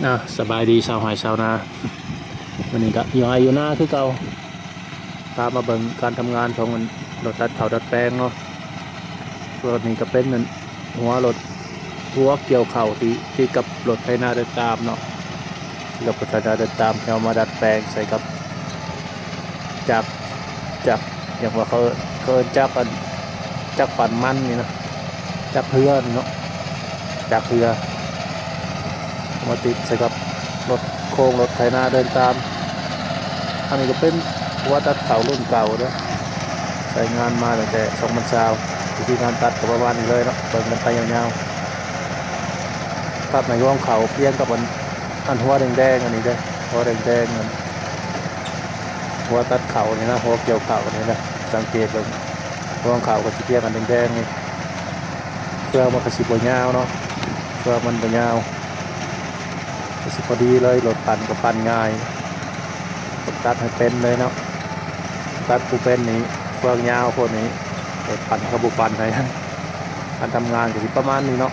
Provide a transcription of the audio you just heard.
ອ່າ ສະບາຍດີຊາວໄຮ່ຊາວນາ ມື້ນີ້ກະຢູ່ໄຮ່ຢູ່ນາຄືເກົ່າ. ພາມາເບິ່ງການທຳງານຂອງລົດຕັດເຂົ້າດັດແປງເນາະ. ລົດນີ້ກະເປັນອັນຫົວລົດ ຫົວກ່ຽວເຂົ້າທີ່ຕິດກັບລົດໄຖນາເດີນຕາມເນາະ, ຕິດກັບລົດໄຖນາເດີນຕາມ ທີ່ເອົາມາດັດແປງໃສ່ກັບຈັກ ຈັກ ຫຍັງວ່າ ເຂົາ ເຂົາເອີ້ນຈັກອັນ ຈັກປັ່ນມັນນີ້ນະ ຈັກເຮືອນີ້ເນາະ ຈັກເຮືອ ມາຕິດໃສ່ກັບລົດໂຄງລົດໄຖນາເດີນຕາມ. ອັນນີ້ກະເປັນຫົວຕັດເຂົ້າລຸ້ນເກົ່າເດີ ໃຊ້ງານມາຕັ້ງແຕ່ສອງພັນຊາວ ວິທີການຕັດກະປະມານນີ້ເລີຍເນາະ ເບິ່ງກັນໄປຍາວໆ. ຕັດໃຫ້ຮວງເຂົ້າພຽງກັບອັນ ອັນຫົວແດງໆ ອັນນີ້ເດີ ຫົວແດງໆ ອັນ ຫົວຕັດເຂົ້ານີ້ນະ ຫົວກ່ຽວເຂົ້ານີ້ນະ ສັງເກດເບິ່ງ ຮວງເຂົ້າກະຊິພຽງອັນແດງໆ ນີ້. ເຟືອງມັນກະຊິບໍ່ຍາວເນາະ ເຟືອງມັນບໍ່ຍາວ ກະຊິພໍດີເລີຍ ລົດປັ່ນກະປັ່ນງ່າຍ ຕ້ອງຕັດໃຫ້ເປັນເລີຍເນາະ. ຕັດບໍ່ເປັນນີ້ ເຟືອງຍາວໂພດນີ້ ລົດປັ່ນເຂົາບໍ່ປັ່ນໃຫ້. ການທຳງານກະຊິປະມານນີ້ເນາະ.